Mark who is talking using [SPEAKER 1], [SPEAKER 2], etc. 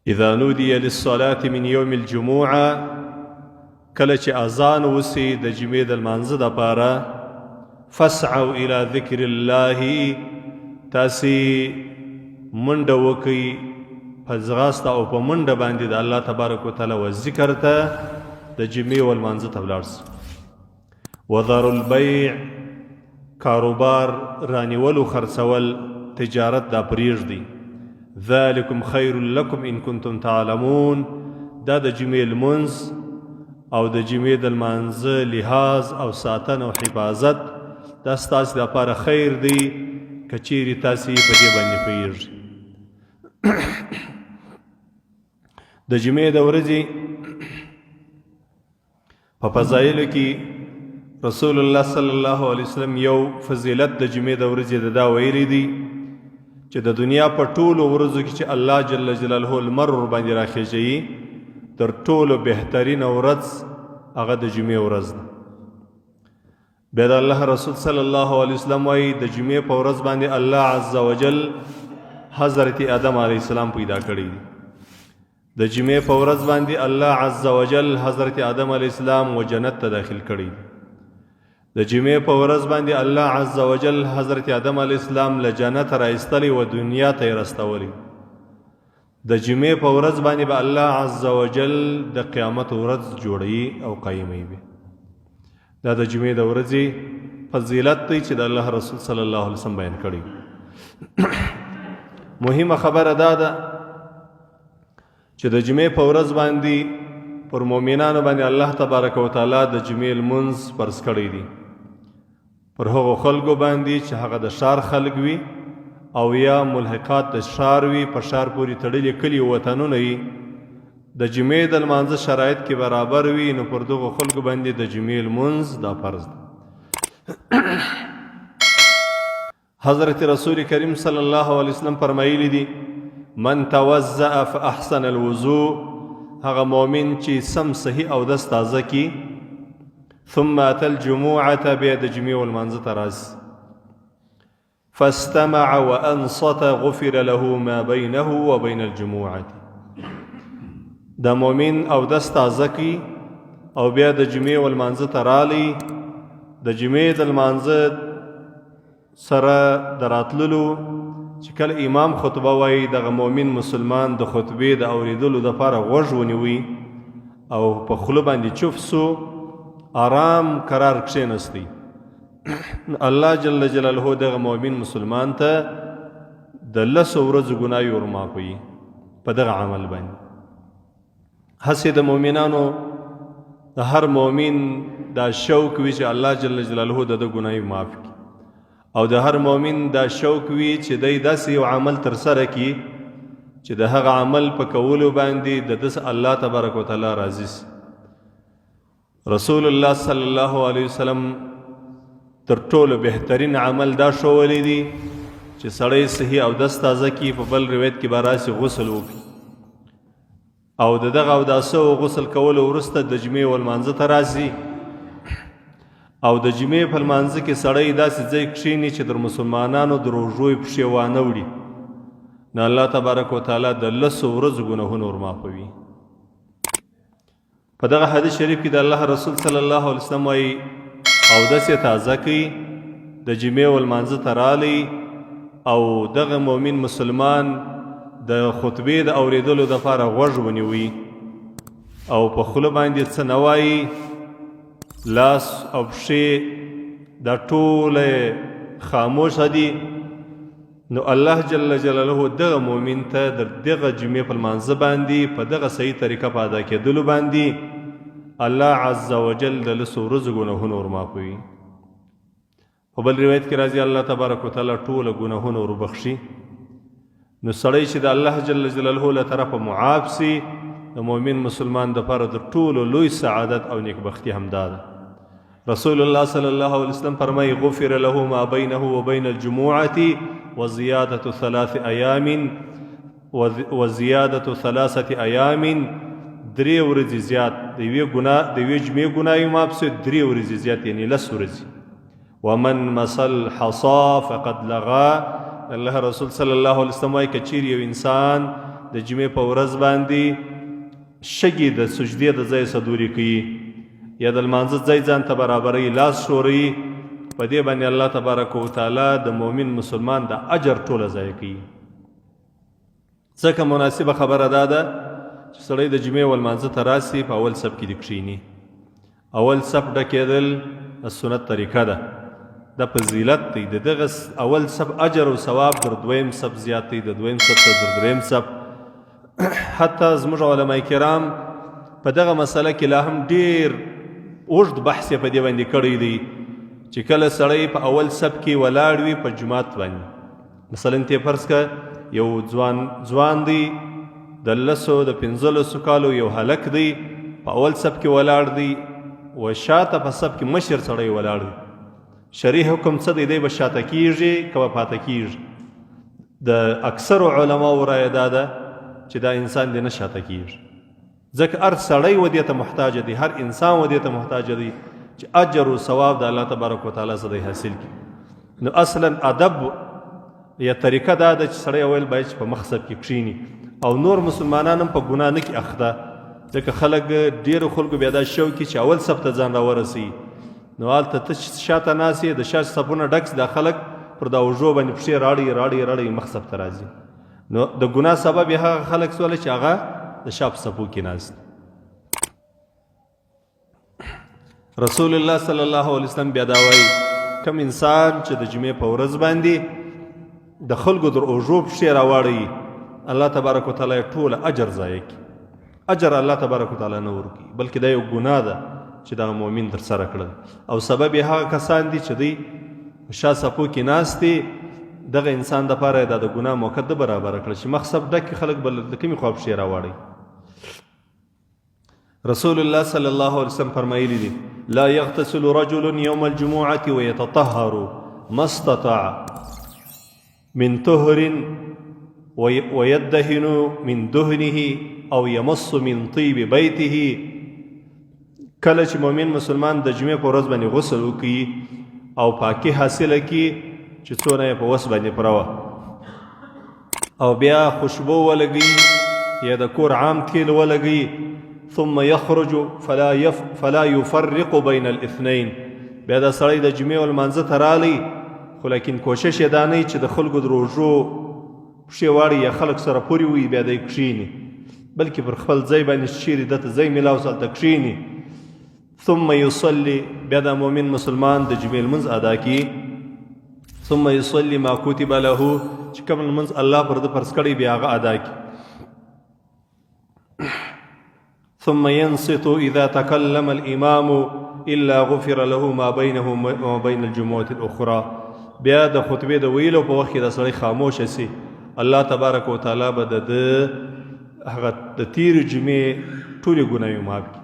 [SPEAKER 1] اذا نودي للصلاة من يوم الجمعه، کله چې اذان وسی د جمعې د لمانځه دپاره، فاسعوا الى ذکر الله، تاسې منډه وکئ په ځغاسته او په منډه باندې د الله تبارک وتعالی و ذکر ته، د جمعې و لمانځه ته ولاړ سئ. وذروا البيع، کاروبار رانیولو خرڅول، تجارت دا پریږدي. ذالکم خیر لکم ان کنتم تعلمون، دا د جمعې لمونځ او د جمعې د لمانځه لحاظ او ساتنه او حفاظت دا ستاسې دپاره خیر دی که چیرې تاسې په دې باندې پوهېږئ. د جمعې د ورځې په فضایلو کې رسول الله صلی الله علیه وسلم یو فضیلت د جمعې د ورځې د دا ویلی دی چې د دنیا په ټولو ورځو کې چې الله جل جلاله لمر ور باندې راخیژوي، تر ټولو بهترینه ورځ هغه د جمعې ورځ ده. بیا د الله رسول صلی الله علیه وسلم وایي د جمعې په ورځ باندې الله عز وجل حضرت آدم علیه السلام پیدا کړی دی. د جمعې په ورځ باندې الله عز وجل حضرت آدم علیه السلام و جنت ته داخل کړی دی. د جمعې په ورځ باندې الله عز وجل حضرت آدم علیه السلام له جنت را ایستلی و دنیا ته یې راستولی. د جمعې په ورځ باندې به الله عز وجل د قیامت ورځ جوړوي او قایموي به. دا د جمعې د ورځې فضیلت دی چې د الله رسول صلی الله علیه وسلم بیان کړی. مهمه خبره دا ده چې د جمعې په ورځ باندې پر مؤمنانو باندې الله تبارک وتعالی د جمعې لمونځ فرض کړی دی، پر هغو خلکو باندې چې هغه د ښار خلک وي او یا ملحقات د ښار وي، په ښار پورې تړلي کلي وطنونه وي، د جمعې د لمانځه شرایط کې برابر وي، نو پر دغو خلکو باندې د جمعې لمونځ دا فرض دی. حضرت رسول کریم صلی الله علیه وسلم فرمایلی دي، من توزع فاحسن الوضوء، هغه مؤمن چې سم صحیح او دس تازه کی، ثم اتى الجمعه، بیا د جمعې ولمانځه ته راسي، فاستمع وانصت غفر له ما بينه وبين الجمعه. د مؤمن او دس تازه کی او بیا د جمعې ولمانځه ته رالی، د جمعې د لمانځه سره د راتللو چې کله امام خطبه وایي، دغه مؤمن مسلمان د خطبې د اوریدلو دپاره غوږ ونیوي او په خوله باندې چوف سو، آرام قرار کښېنستی، الله جل جلاله دغه مؤمن مسلمان ته د لسو ورځو ګناوې ور معافوي په دغه عمل باندې. هسې د مؤمنانو د هر مؤمن دا شوق وي چې الله جل جلاله د ده ګناهي معاف کړي، او د هر مؤمن دا شوق وي چې دی داسې یو عمل ترسره کړي چې د هغه عمل په کولو باندې د ده الله تبارک وتعالی راضي سي. رسول الله صلی الله علیه وسلم تر ټولو بهترین عمل دا ښوولی دی چې سړی صحیح او دس تازه کړي. په بل روایت کې به راسي غسل وکړي او د دغه اوداسه او غسل کولو وروسته د جمعې و لمانځه ته راسي، او د جمعې په لمانځه کې سړی داسې ځای کښېني چې در مسلمانانو د روژو یې پښې وانه وړي، نو الله تبارک وتعالی د لسو ورځو ګناهونه ور معافوي. په دغه حدیث شریف کې د الله رسول صلی الله علیه وسلم وایي اودس یې تازه کوي، د جمعې و لمانځه ته رالی او دغه مؤمن مسلمان د خطبې د اورېدلو دپاره غوږ ونیوي او په خوله باندې څه نه وایي، لاس او پښې دا ټوله خاموشه دي، نو الله جل جلاله دغه مؤمن ته د دغه جمعې په لمانځه باندې په دغه صحیح طریقه په ادا کېدلو باندې الله عز وجل د لسو ورځو ګناهونه ور معافوي. په بل روایت کې راځي الله تبارک وتعالی ټوله ګناهونه ور بخښي. نو سړی چې د الله جل جلاله له طرفه معاف سي، د مؤمن مسلمان دپاره د ټولو لوی سعادت او نیکبختي همدا ده. رسول الله صلی الله علیه وسلم فرمایي غفر له ما بینه وبین الجمعة وزیادة ثلاث ایام وزیادة ثلاثة ایام، درې ورځې زیات د یوې ګناه د یوې جمعې ګناه یې معاف سي، درې ورځې زیات یعنی لس ورځې. ومن مسل حصا فقد لغا، الله رسول صلی الله علیه وسلم وایي که چیرې یو انسان د د جمعې په ورځ باندې شګې د سجدې د ځای څخه دورې کوي یا د لمانځه ځای ځان ته برابروي، لاس ښوروي، په دې باندې الله تبارک وتعالی د مؤمن مسلمان د اجر ټوله ضایع کوي. ځکه مناسبه خبره دا ده چې سړی د جمعې و لمانځه ته راسي، په اول صف کې دې کښېني. اول صف ډکېدل د سنت طریقه ده، دا فضیلت دی. د دغه اول صف اجر او ثواب در دویم صف زیات دی، د دویم صف ته در دریم صف. حتی زموږ علما کرام په دغه مسله کې لا هم ډیر اوږد بحث یې په دې باندې کړی دی چې کله سړی په اول صف کې ولاړ وي په جومات باندې، مثلا ته فرض که یو ځوان دی د 10 د 15 کالو یو هلک دی، په اول صف کې ولاړ دی و شاته په صف کې مشر سړی ولاړ دی. شرعي حکم څه دی؟ دی به شاته کیږي که به پاته کیږي؟ د اکثرو علماو رایه دا ده چې دا انسان دی نه شاته کیږي، ځکه هر سړی و دې ته محتاج دی، هر انسان و دې ته محتاج دی چې اجر او ثواب د الله تبارک وتعالی څخه دی حاصل کړي. نو اصلا ادب یا طریقه دا ده چې سړی اول باید چې په مخ صف کې کښیني او نور مسلمانان هم په ګناه نه کې اخته، ځکه خلک ډېرو خلکو بیا دا شوق کې چې اول صف ته ځان راورسوي، نو هلته ته چې شاته ناست یې د شا صفونه ډک سي، دا خلک پر دا اوږو باندې پښې راړي راړي راړي مخ صف ته راځي. نو د ګناه سبب یې هغه خلک سول چې هغه د شا په صفو کې ناست. رسول الله صلی الله علیه وسلم بیا دا وایي کوم انسان چې د جمعې په ورځ باندې د خلکو در اوږو پښې راواړوي، الله تبارک وتعالی یې ټوله اجر ضایع کړي. اجر الله تبارک وتعالی نه ورکوي، بلکې دا یو ګناه ده چې دغه مؤمن ترسره کړل، او سبب یې هغه کسان دي چې دوی په شا صفو کې ناست دي. دغه انسان دپاره یې دا د ګناه موقع ده برابره کړه چې مخ صف ډک خلک به له کومې خوا پښې راواړوي. رسول الله صلی الله علیه وسلم فرمایلی دي: لا يغتسل رجل يوم الجمعة ويتطهر ما استطاع من طهر ويدهن من دهنه او يمص من طيب بيته. کله چې مؤمن مسلمان د جمعې په ورځ باندې غسل وکړي او پاکي حاصله کړي چې څونه یې په وس باندې پوره وه، او بیا خوشبو ولګي یا د کور عام تیل ولګي، ثم يخرج فلا يفرق بين الاثنين، بیا دا سړی د جمعې او لمانځه ته رالی، خو لیکن کوشش یې دا نه چې د خلکو د روژو پښې واړي یا خلک سره پورې وي بیا دی کښېني، بلکې پر خپل ځای باندې چیرې ده ته ځای میلاو سي هلته کښېني. ثم يصلي، بیا دا مؤمن مسلمان د جمعې لمونځ ادا کړي. ثم يصلي ما كتب له، چې کوم لمونځ الله پر ده فرض کړی بیا هغه ادا کړي. ثم ينصت إذا تكلم الإمام إلا غفر له ما بينه وما بين الجمعة الأخرى. بیا د خطبې د ویلو په وخت کې د سړی خاموش سي، الله تبارک وتعالی به د ده هغه د تېرې جمعې ټولې ګناوې معاف کړي.